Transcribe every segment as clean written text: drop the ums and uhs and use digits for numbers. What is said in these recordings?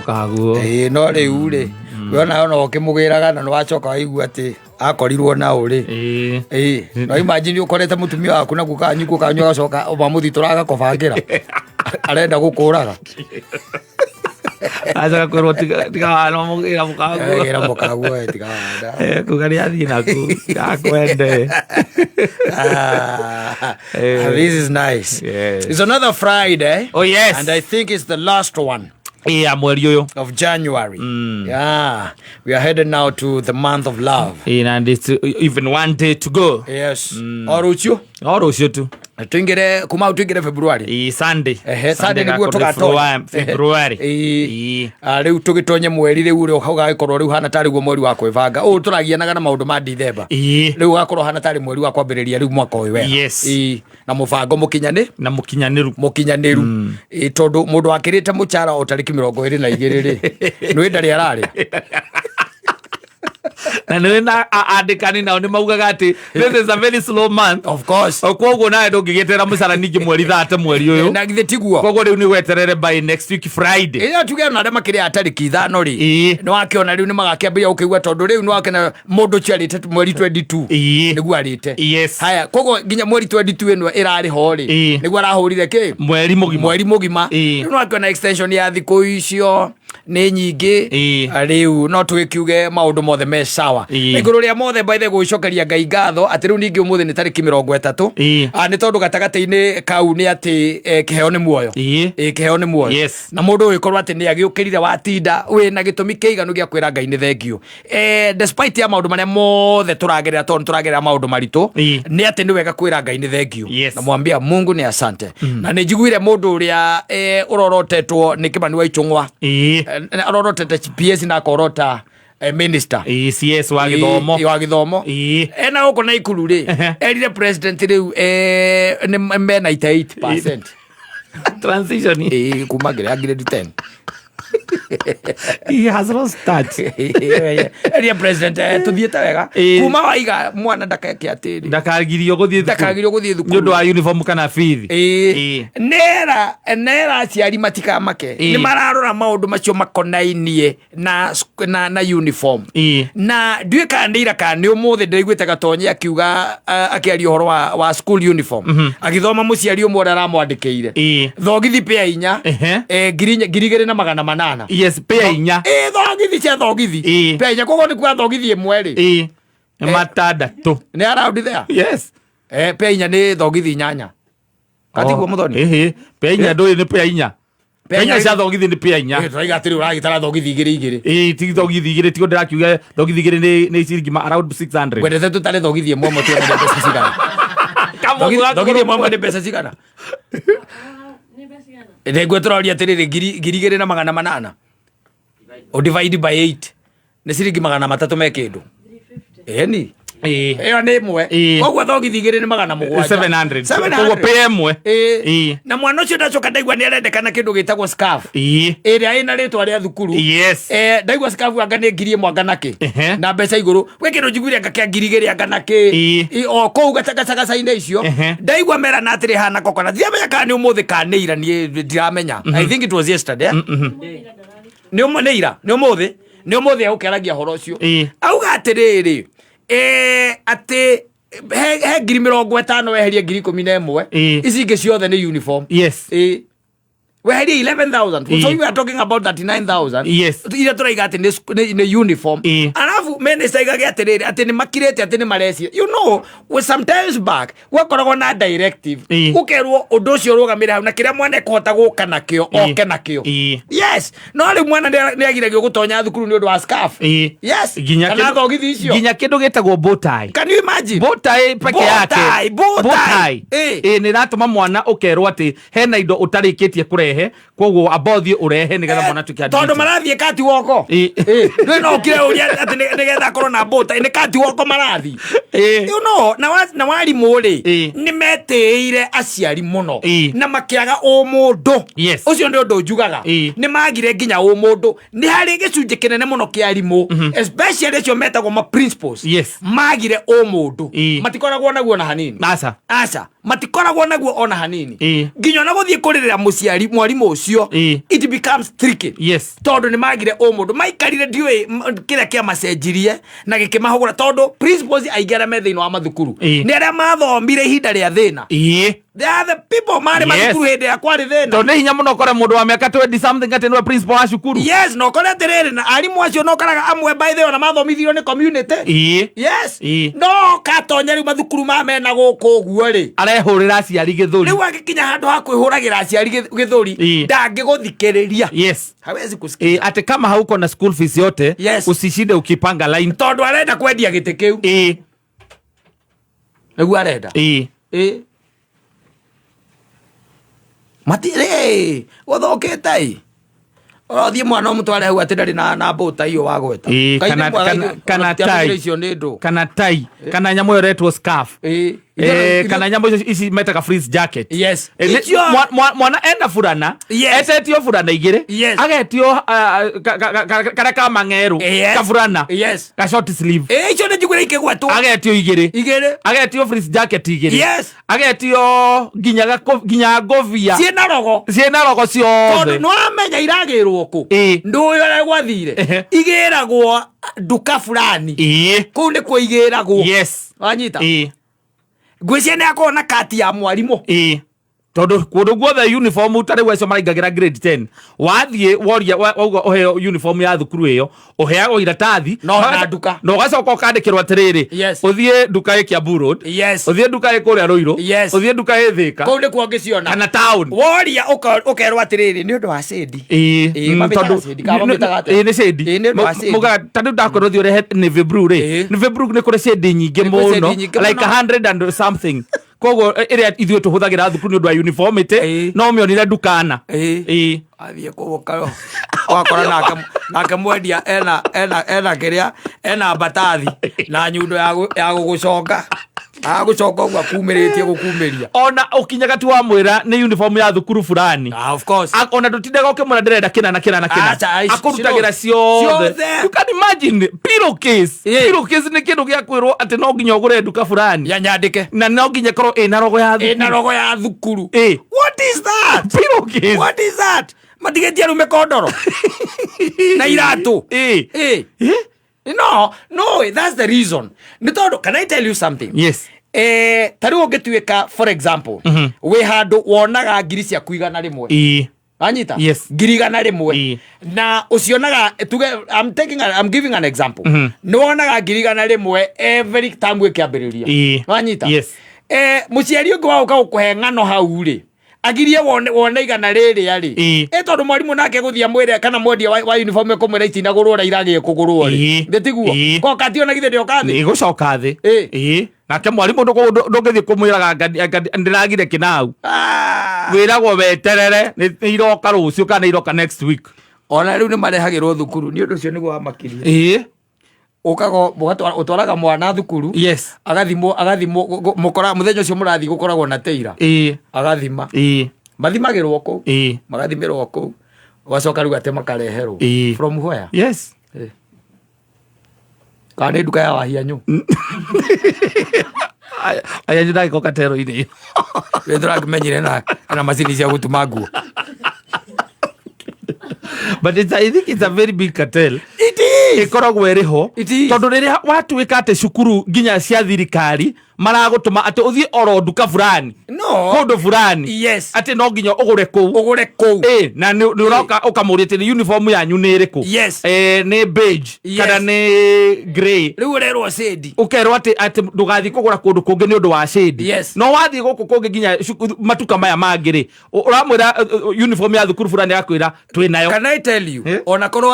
Mũkaguo. Ĩĩ, no rĩu rĩ, we ona ona ũkĩmũgĩraga na nĩwacoka waigua atĩ akorirwo na ũ rĩ. Ĩĩ. Ĩĩ, no imagine ũkorete mũtumia waku na guka wanyu, guka wanyu agacoka mamũthitũra agakũbangĩra arenda gũkũraga. Acoka kwĩrwo tiga wana mũgĩra mũkaguo. Gĩra mũkaguo ĩ, tiga wana. Kuga nĩ athiĩ naku akwende. Ah, this is nice. Yes. It's another Friday. Oh, yes. And I think it's the last one Ĩĩ, ya mweri ũyũ. of January. Yeah. We are headed now to the month of love. Ĩĩ, na it's even one day to go. Yes. O rũciũ O rũciũ tu. Tuingire kuma hau tuingire February. Ĩĩ, Sunday. Ehe, Sunday nĩguo gakorwo nĩ tũgatonya. February. Ĩĩ. Ĩĩ. Ah, rĩu tũgĩtonye mweri rĩu ũrĩa ũgagĩkorwo rĩu hana tarĩ guo mweri wa kwĩbanga ũũ tũragianaga na maũndũ ma Dithemba. Ĩĩ. Rĩu ũgakorwo hana tarĩ mweri wa kwambĩrĩria rĩu mwaka ũyũ wega. Yes. Ĩĩ, na mũbango mũkinyani Na mũkinyanĩru. Mũkinyanĩru. Ĩĩ, tondũ mũndũ akĩrĩte mũcara o tarĩki 22 rĩ, nĩ ndarĩ ararĩa. Na nĩ na andĩkani nao nĩ maugaga atĩ this is a very slow month. Of course. O koguo nawe ndũngĩgĩeterera mũcara ningĩ mweri thate mweri ũyũ. Na githĩ tiguo? Koguo rĩu nĩ weterere by next week Friday. Ĩyo tuge ona arĩa makĩrĩa tarĩki 5 rĩ, Ĩĩ. nĩ wakĩona rĩu nĩ magakĩambĩrĩria gũkĩigua, tondũ rĩu nĩ wakĩona mũndũ ũcio arĩte mweri 22. Ĩĩ. Nĩguo arĩte. Yes. Haya, koguo nginya mweri 22 ĩno ĩrarĩ ho rĩ, Ĩĩ. nĩguo arahũrire kĩ? Mweri mũgima. Mweri mũgima. Ĩĩ. Rĩu nĩ wakĩona extension ya thikũ icio nĩ nyingĩ. Ĩĩ. Rĩu no tũgĩkiuge maũndũ mothe me sawa. Ĩĩ. Na igũrũ rĩa mothe baithe gũcokeria Ngai ngatho atĩ rĩu ningĩ ũmũthĩ nĩ tarĩki 30. Ĩĩ. Ah, nĩ tondũ gatagatĩ-inĩ kau nĩ atĩ kĩheo nĩ muoyo. Ĩĩ. Ĩĩ, kĩheo nĩ muoyo. Yes. Na mũndũ ũgĩkorwo atĩ nĩ agĩũkĩrire watinda wĩ na gĩtũmi kĩiganu gĩa kwĩra Ngai nĩ thengio, despite ya maũndũ marĩa mothe tũragerera, tondũ tũragerera maũndũ maritũ, Ĩĩ. nĩ atĩ nĩ wega kwĩra Ngai nĩ thengio. Yes. Na mwambia Mungu ni asante. Na nĩ njiguire mũndũ ũrĩa ũrorotetwo nĩ Kĩmani wa Ichũng'wa. Ĩĩ. Arorotete PS na akorota minister. Ĩĩ, CS wa gĩthomo. Ĩĩ, wa gĩthomo. Ĩĩ. Ena gũkũ na ikuru rĩ, erire president rĩu nĩ me 98%. Transition. Ĩĩ, kuma ngĩrĩa grade 10. He has lost touch. Erire president tũthiĩte wega. Ĩĩ. Kuma waiga mwana ndakeke atĩrĩ, ndakagirio gũthiĩ thukuru. Ndakagirio gũthiĩ thukuru. Nĩ ũndũ wa uniform kana bithi. Ĩĩ. Ĩĩ. Nera aciari matikamake. Ĩĩ. Nĩ mararora maũndũ macio makonainie na uniform. Ĩĩ. Na ndiũĩ kana nĩ ira kana nĩ ũmũthĩ ndĩraiguĩte Gatonye akiuga akĩaria ũhoro wa school uniform, agĩthoma mũciari ũmwe ũrĩa aramwandĩkĩire. Ĩĩ. Thogithi pĩa 4, 2800. Yes, pĩa 4. Ĩĩ, thogithi cia thogithi. Ĩĩ. Pĩa 4, koguo nĩ kuga thogithi ĩmwe rĩ, Ĩĩ. Nĩ matandatũ. Nĩ around there. Yes. Pĩa 4 nĩ thogithi 8, katiguo mũthoni? Ĩhĩ, pĩa 4 ndũĩ nĩ pĩa 4. Pĩa 4 cia thogithi nĩ pĩa 4. Ĩĩ, tũraiga atĩrĩ ũragĩtara thogithi igĩrĩ igĩrĩ. Ĩĩ, ti thogithi 2, tiguo ndĩrakiuga thogithi 2 nĩ ciringi around 600. Ngwendete tũtare thogithi ĩmwe ĩmwe tuone nĩ mbeca cigana. Thogithi ĩmwe ĩmwe nĩ mbeca cigana? Nĩguo tũroria atĩrĩrĩ, 2800 o divide by 8 nĩ ciringi 300 me kĩndũ, ĩni. Ĩĩ. Ĩyo nĩ ĩmwe. Ĩĩ. Koguo thogithi 2 nĩ 700. 700. 700. Koguo pĩa ĩmwe. Ĩĩ. Ĩĩ. Na mwana ũcio ndacoka ndaigua nĩ arendekana kĩndũ gĩtagwo scarf, Ĩĩ. ĩrĩa ĩna rĩtwa rĩa thukuru. Yes. Ndaigua scarf anga nĩ 1000 anga nakĩ. Na mbeca igũrũ gwĩ kĩndũ njiguire anga kĩa 2000 anga nakĩ. Ĩĩ. O kũu gacagaca-inĩ icio. Ndaigua merana atĩrĩ hana kokona, ndiramenya kana nĩ ũmũthĩ kana nĩ ira, niĩ ndiramenya. I think it was yesterday, eh? Nĩ ira, nĩ ũmũthĩ, nĩ ũmũthĩ egũkĩaragia ũhoro ũcio. Ĩĩ. Auga atĩrĩrĩ, atĩ he 50,000 weherie 11,000, Ĩĩ. ici ingĩ ciothe nĩ uniform. Yes. Ĩĩ. Weherie 11,000. Ĩĩ. So we are talking about 39,000 Yes. iria tũraiga atĩ nĩ uniform. Ĩĩ. Arabu minister aigage atĩrĩrĩ atĩ nĩ makirĩte atĩ nĩ marecia. We sometimes back gwakoragwo na directive, Ĩĩ. gũkerwo ũndũ ũcio ũrũgamĩre hau na kĩrĩa mwana ekũhota gũka nakĩo, Ĩĩ. oke nakĩo. Ĩĩ. Yes, no rĩu mwana nĩ agiragio gũtonya thukuru nĩ ũndũ wa scarf. Ĩĩ. Yes. Nginya kana thogithi icio. Nginya kĩndũ gĩtagwo bow-tie. Can you imagine? Bow-tie peke yake. Bow-tie, bow-tie. Bow-tie. Ĩĩ. Ĩĩ, nĩ ĩratũma mwana ũkerwo atĩ hena indo ũtarĩkĩtie kũrehe, koguo amba ũthiĩ ũrehe nĩgetha mwana atuĩke Tondũ admitted. marathiĩ kati woko. Ĩĩ. Ndũĩ no ũkire ũria atĩ nĩgetha nĩgetha akorwo na mbũta nĩ kati woko marathi. Ĩĩ. Na warimũ rĩ, Ĩĩ. nĩ metĩĩire aciari mũno Ĩĩ. na makĩaga ũmũndũ. Yes. Ũcio nĩ ũndũ njugaga. Ĩĩ. Nĩ magire nginya ũmũndũ. Nĩ harĩ gĩcunjĩ kĩnene mũno kĩa arimũ, especially acio metagwo ma principals, Yes. magire ũmũndũ. Ĩĩ. Matikoragwo naguo na hanini. Aca. Aca, matikoragwo naguo ona hanini. Ĩĩ. Nginya ona gũthiĩ kũrĩrĩra mũciari mwarimũ ũcio, Ĩĩ. it becomes tricky, Yes. tondũ nĩ magire ũmũndũ. Maikarire, ndiũĩ kĩrĩa kĩamacenjirie na gĩkĩmahũgũra, tondũ principals aingĩ arĩa me thĩinĩ wa mathukuru Ĩĩ. nĩ arĩa mathomire ihinda rĩa thĩna. Ĩĩ. They are the people marĩ Yes. mathukuru hĩndĩ ya kwarĩ thĩna. Tondũ nĩ hinya mũno ũkore mũndũ wa mĩaka 20 something atĩ nĩwe principal wa cukuru. Yes, na ũkore atĩrĩrĩ, na arimũ acio no ũkoraga amwe, by the way, ona mathomithirio nĩ community. Ĩĩ. Yes. Ĩĩ. No katonya rĩu mathukuru ma mena gũkũ ũguo rĩ, Arehũrĩra aciari gĩthũri. Rĩu agĩkinya handũ ha kwĩhũragĩra aciari gĩthũri, Ĩĩ. ndangĩgũthikĩrĩria. Yes. Hawezi kusikia. Ĩĩ, atĩ kama hauko na school fees yote, Yes. usishinde ukipanga line. Tondũ arenda kwendia gĩtĩ kĩu. Ĩĩ. Nĩguo arenda. Ĩĩ. Ĩ matirĩ gũthũkĩte ĩ, ũrothiĩ mwana ũmũtware hau atĩ ndarĩ na mbũta iyo wagweta. Ĩĩ, Kaĩ nĩ mwega kana ona tũtiamenyire tai. icio nĩ ndũ. Kana tai, kana nyamũ ĩyo ĩretwo scarf. Ĩĩ. Kana nyamũ icio ici metaga fleece jacket. Yes. Eh, Icio- mwana ena burana, Yes. etetio burana igĩrĩ, Yes. agetio karĩa ka mang'erũ, Yes. kaburana Yes. ka short sleeve. Ĩ, icio nĩ njiguire ikĩgwetwo. Agetio igĩrĩ. Igĩrĩ. Agetio fleece jacket igĩrĩ. Yes. Agetio nginya ngobia Ciĩna rogo. Ciĩna rogo Tondũ ciothe. nĩ wamenya iragĩrwo kũ? Ĩĩ. Ndũĩ ũrĩa gwathire? Ehe. Igĩragwo nduka fulani. Ĩĩ. Kũu nĩkuo igĩragwo. Yes. Wanyita? Ĩĩ. Ngwĩciria nĩ akorwo na kati ya mwarimũ. Ĩĩ, tondũ kũndũ guothe uniform, ta rĩu acio maraingagĩra grade 10, wathiĩ woria wauga ũheo uniform ya thukuru ĩyo, ũheagwo iratathi. No, na nduka. Na ũgacoka ũkandĩkĩrwo atĩrĩrĩ, Yes. ũthiĩ nduka ĩ Kiambu Road, Yes. ũthiĩ nduka ĩ kũrĩa Ruiru, Yes. ũthiĩ nduka ĩ Thĩka Kũu nĩkuo ngĩciona. kana town. Woria ũkerwo atĩrĩrĩ, nĩ ũndũ wa cĩndi. Ĩĩ, Ĩĩ, mamĩtaga tondũ shade, kana mamĩtaga atĩa? Ĩĩ, nĩ shade. Ĩĩ, nĩ ũndũ wa shade. Mugaga ta rĩu ndakwĩra ũthiĩ ũrehe navy blue rĩ, Ĩĩ. navy blue nĩ kũrĩ shade nyingĩ Nĩ kũrĩ shade mũno, nyingĩ like mũno. 100 and something. Koguo ĩrĩa ithuĩ tũhũthagĩra thukuru nĩ ũndũ wa uniformity, Ĩĩ. no ũmĩonire ndukana. Ĩĩ. Ĩĩ. Athiĩ kũu ũgakora nake mwendia ena kĩrĩa, ena mbatathi na nyundo ya gũgũconga, agũconga ũguo akumĩrĩtie gũkumĩria. Ona ũkinyaga tu wamwĩra nĩ uniform ya thukuru fulani. Ah, of course. Ona ndũtindaga ũkĩmwĩra ndĩrenda kĩna na kĩna na kĩna. Acha, Akũrutagĩra ciothe. Ciothe. You can imagine pillowcase. Ĩĩ. Pillowcase nĩ kĩndũ gĩa kwĩrwo atĩ no nginya ũgũre nduka fulani Ya nyandĩke. Na no nginya ĩkorwo ĩna rogo ya Ĩna thukuru. rogo ya thukuru. Ĩĩ. What is that? Pillowcase. What is that? Matigĩtie arũme kondoro na iratũ. Ĩĩ. Ĩĩ. No, that's the reason. Nĩ tondũ, can I tell you something? Yes. Ta rĩu ũngĩtuĩka, for example, wĩ handũ wonaga ngiri ciaku 100. Ĩĩ. Wanyita? Yes. Ngiri 100. Ĩĩ. Na ũcionaga, tuge I'm giving an example, nĩ wonaga ngiri 100 every time ĩkĩambĩrĩria. Ĩĩ. Wanyita? Yes. Mũciari ũngĩ wa ũka gũkũhe ng'ano hau rĩ, agirie wone 100 rĩrĩa rĩ. Ĩĩ. Ĩ, tondũ mwarimũ nake gũthiĩ amwĩre kana mwendia wa uniform ekũmwĩra itinagũrwo ũrĩa iragĩe kũgũrwo rĩ. Ĩĩ. Nĩ tiguo? Ĩĩ. Ko kationa githĩ ndĩoka thĩ? Ĩgũcoka thĩ. Ĩĩ. Ĩĩ, nake mwarimũ ndũngĩthiĩ kũmwĩraga ndĩragire kĩnau. Ah. Wĩragwo weterere, nĩ iroka rũciũ kana iroka next week. Ona rĩu nĩ marehagĩrwo thukuru, nĩ ũndũ ũcio nĩguo wamakirie. Ĩĩ. Ũkaga ũtwaraga mwana thukuru, Yes. agathimwo mũkora mũthenya ũcio mũrathiĩ gũkoragwo na teira, Ĩĩ. agathima. Ĩĩ. Mathimagĩrwo kũu. Ĩĩ. Magathimĩrwo kũu, ũgacoka rĩu atĩ makareherwo. Ĩĩ. From where? Yes. Kana nĩ nduka ya wahianyũ? Aya ndagĩkoka katero-inĩ. Rĩ tũrakĩmenyire na macini cia gũtuma nguo. But I think it's a very big cartel. It is. Ĩkoragwo ĩrĩ ho. It is. Tondũ rĩrĩa watuĩka atĩ cukuru nginya cia thirikari maragũtũma atĩ ũthiĩ oro nduka fulani, No. kũndũ fulani, Yes. atĩ no nginya ũgũre kũu. Ũgũre kũu. Ĩ, na nĩ ũroka ũkamũria atĩ uniform yanyu nĩ ĩrĩkũ? Yes. Nĩ beige Yes. kana nĩ grey? Rĩu ũrerwo cĩndi. Ũkerwo atĩ ndũgathiĩ kũgũra kũndũ kũngĩ nĩ ũndũ wa shade. Yes. No wathiĩ gũkũ kũngĩ nginya matuka maya mangĩ rĩ, ũramwĩra uniform ya thukuru fulani, akwĩra twĩ nayo. Can I tell you? Eh? Ona korwo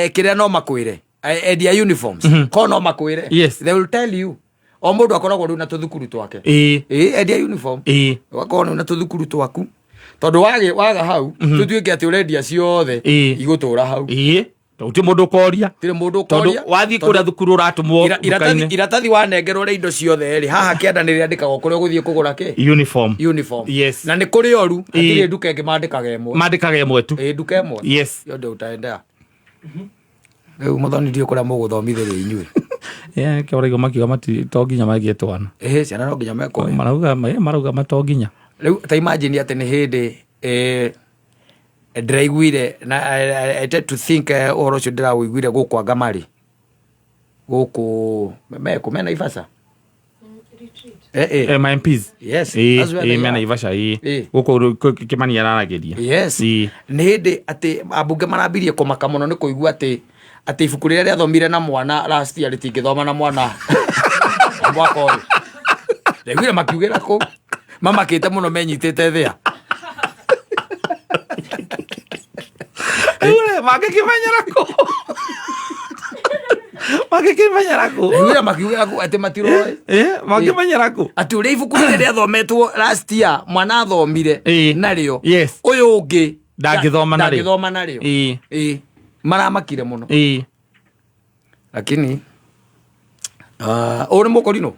kĩrĩa no makwĩre, endia uniforms ko no makwĩre. Yes. They will tell you, o mũndũ akoragwo rĩu na tũthukuru twake. Ĩĩ. Ĩ, endia uniform, Ĩĩ. ũgakorwo rĩu na tũthukuru twaku, tondũ waga hau tũtuĩke atĩ ũrendia ciothe, Ĩĩ. igũtũra hau. Ĩĩ. Gũtirĩ mũndũ ũkoria. Tirĩ mũndũ Tondũ ũkoria. wathiĩ kũrĩa thukuru ũratũmwo Iratathi nduka-inĩ. Iratathi wanengerwo rĩa indo ciothe rĩ, haha kĩanda nĩ rĩandĩkagwo kũrĩa ũgũthiĩ kũgũra kĩ? Uniform. Uniform. Yes. Na nĩ kũrĩ oru, hatirĩ nduka ĩngĩ mandĩkaga ĩmwe. Mandĩkaga ĩmwe tu. Ĩ, nduka ĩmwe. Yes. Yo ndio utaendea. Rĩu mũthoni, ndiũ kũrĩa mũgũthomithĩria inyuĩ. Yeah, kĩo ũraigua makiuga mati to nginya magie twana. Ĩhĩ, ciana no nginya mekwo. Marauga mato nginya. Rĩu ta imagine atĩ nĩ hĩndĩ ndĩraiguire na I tend to think ũhoro ũcio ndĩrawũiguire gũkũ Angamari, gũkũ mekũ mena Naivasha. Ma MPs. Yes, that's where they Mena are. Naivasha ĩ. Ĩ. Gũkũ Kĩmani araragĩria. Yes. Ĩ. Nĩ hĩndĩ atĩ ambunge marambirie kũmaka mũno nĩ kũigua atĩ ibuku rĩrĩa rĩathomire na mwana last year rĩtingĩthoma na mwana mwaka ũyũ. Ndaiguire makiugĩra kũu mamakĩte mũno, menyitĩte thĩa. Rĩu mangĩkĩmenyera kũ? Mangĩkĩmenyera kũ? Ndaiguire makiugĩra kũu atĩ matiroĩ. Mangĩmenyera kũ? Atĩ ũrĩa ibuku rĩrĩa rĩathometwo last year mwana athomire narĩo, ũyũ ũngĩ Ndangĩthoma narĩo. Ndangĩthoma narĩo. Ĩ, maramakire mũno. Lakini ũyũ nĩ mũkorino.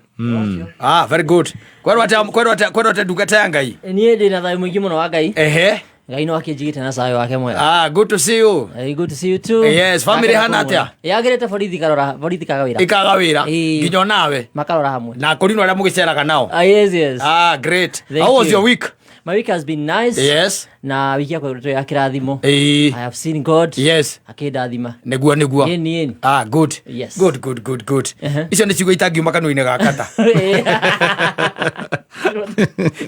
Ah, very good. Kwerwo atĩa ndungata ya Ngai? Niĩ ndĩ na thayũ mũingĩ mũno wa Ngai. Ngai no akĩnjigĩte na thayũ wake mwega. Ah, good to see you. Good to see you too. Yes, family Ndakena hana kũmuona. atĩa? Yagĩrĩte, borithi karora, borithi kaga wĩra. Ikaga wĩra. Ĩĩ. Nginya onawe. Makarora hamwe. Na korino arĩa mũgĩceraga nao. Ah, yes. Ah, great. Thank How was you. your week? My week has been nice. Na wiki yakwa ĩrĩ ya kĩrathimo. I have seen God akĩndathima. Nĩguo. Ĩni ĩni. Ah, good. Yes. Good, good, good, good. Icio nĩ ciugo itangiuma kanua-inĩ ga kata.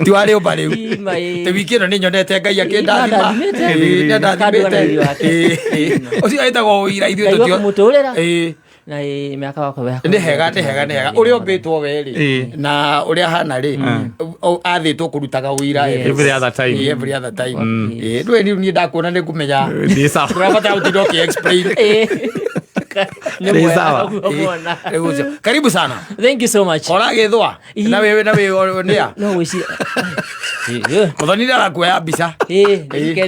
Ti wa rĩũmba rĩu. Ima, ĩ. Te wiki ĩno nĩ nyonete Ngai akĩndathima. Nĩ andathimĩte. Ĩ, nĩ Kandua na andathimĩte. riiri wake. Ĩ, ũcio ĩtagwo ũira, ithuĩ Ngai tũtio. wakũmũtũrĩra. Ĩ. Na mĩaka wakwa Nĩ hega, nĩ hega, nĩ hega ũrĩa ũmbĩtwo we rĩ, na ũrĩa hana rĩ, athĩtwo kũrutaga ũira Every other time. Ĩ, every other time. Ĩ, ndũĩ rĩu niĩ ndakuona nĩ ngũmenya. Ndĩ sawa. Ndũrabatara gũtinda ũkĩ explain. Nĩ sawa. Ĩ, rĩu ũcio. Karibu sana. Thank you so much. Ũragĩthwa na wĩ na wĩ nĩa? No gwĩciria. Mũthoni nĩ arakuoya mbica.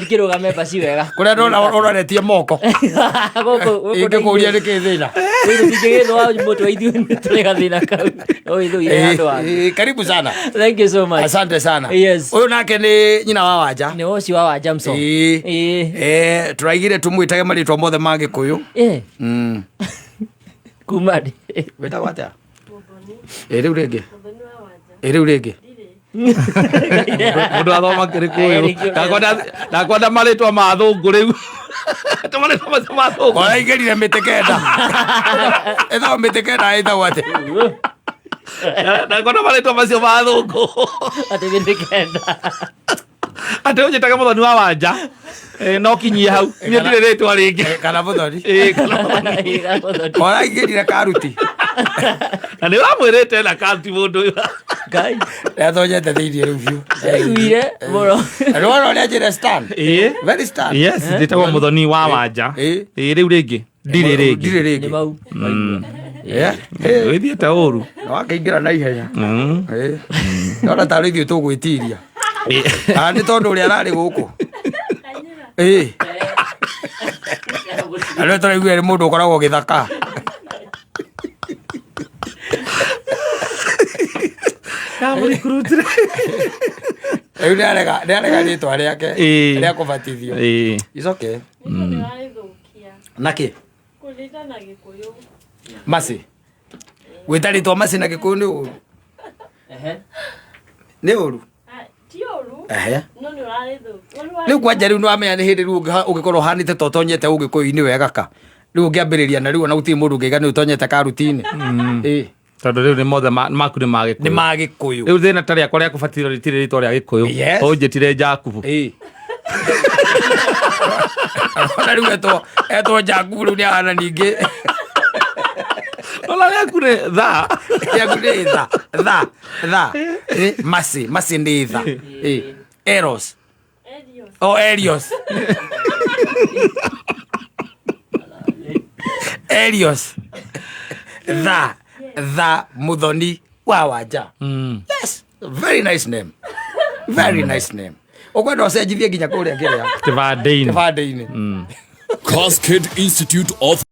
Kĩrũgame baci wega. Kũrĩa ndona ũroretie moko. Gũkũ Ingĩkũria nĩ kĩ thĩna? Tũtingĩgĩthwa mũtwe, ithuĩ nĩ tũrĩ gathĩna kau. No wĩthũire andũ angĩ. Ĩ, karibu sana. Thank you so much. Asante sana. Yes. Ũyũ nake nĩ nyina wa Wanja. Nĩ ũcio wa Wanja Mso. Ĩ. Ĩ. Tũraigire tũmwĩtage marĩtwa mothe ma Gĩkũyũ. Kuma rĩ? Wĩtagwo atĩa? Ĩ, rĩu rĩngĩ. Ĩ, rĩu rĩngĩ. Mũndũ athoma kĩrĩkũ ũyũ? Ndakwenda marĩtwa ma thũngũ rĩu. Tũ marĩtwa macio ma thũngũ. Ũraingĩrire mĩtĩ kenda. Ĩtagwo mĩtĩ kenda, ĩtagwo atĩa? Ndakwenda marĩtwa macio ma thũngũ. Atĩ mĩtĩ kenda. Atĩ ũnjĩtage Mũthoni wa Wanja. No kinyie hau, niĩ ndirĩ rĩtwa rĩngĩ. Kana Mũthoni. Ĩ, kana Mũthoni. Ũraingĩrire karuti. Na nĩ ũramwĩrĩte na kanti mũndũ ũyũ. Ngai. Nĩatonyete thĩiniĩ rĩu biũ. Ndaiguire mũno. Nĩwona ũrĩa njĩra stand? Ĩ. Very stand. Yes, njĩtagwo Mũthoni wa Wanja. Ĩ. Ĩ, rĩu rĩngĩ ndirĩ rĩngĩ. Ndirĩ Nĩ rĩngĩ. mau. Wĩthiĩte ũru. Na wakĩingĩra na ihenya. Ĩ. Ndona tarĩ ithuĩ tũgwĩtiria. Ah, nĩ tondũ ũrĩa ararĩ gũkũ. Ĩ. Arĩa tũraiguire nĩ mũndũ ũkoragwo gĩthaka. Ndamũrikurutire. Rĩu nĩarega rĩtwa rĩake Ĩ. rĩa kũbatithio. Ĩ. It's okay. Nĩwarĩthũkia. Nakĩ? Kũrĩta na Gĩkũyũ. Maci. Gwĩta rĩtwa Maci na Gĩkũyũ nĩ ũru. Nĩ ũru. Ah, ti ũru, no nĩ ũrarĩthũkia. Rĩu kwanja rĩu nĩwamenya nĩ hĩndĩ rĩu ũngĩkorwo ũhanĩte ta ũtonyete ũgĩkũyũ-inĩ wega ka. Rĩu ũngĩambĩrĩria na rĩu ona gũtirĩ mũndũ ũngĩiga nĩ ũtonyete karuti-inĩ. Ĩ. Tondũ rĩu nĩ mothe maku nĩ ma Nĩ Gĩkũyũ. ma Gĩkũyũ. Rĩu thĩna ta rĩakwa rĩa kũbatithio rĩtirĩ rĩtwa rĩa Gĩkũyũ. Yes. Ũnjĩtire Jakubu. Ĩ. Ona rĩu etwo Jakubu, rĩu nĩ ahana ningĩ. Ona rĩaku nĩ tha. Rĩaku nĩ tha tha tha. Ĩ, Maci nĩ tha. Ĩ. Eros. Elios. Oh, Elios. Elios. Tha tha Muthoni wa Wanja. Yes, very nice name. Very nice name. Ũkwenda ũcenjithie nginya kũrĩa kĩrĩa Kĩbandĩ-inĩ. Kĩbandĩ-inĩ. Cascade Institute of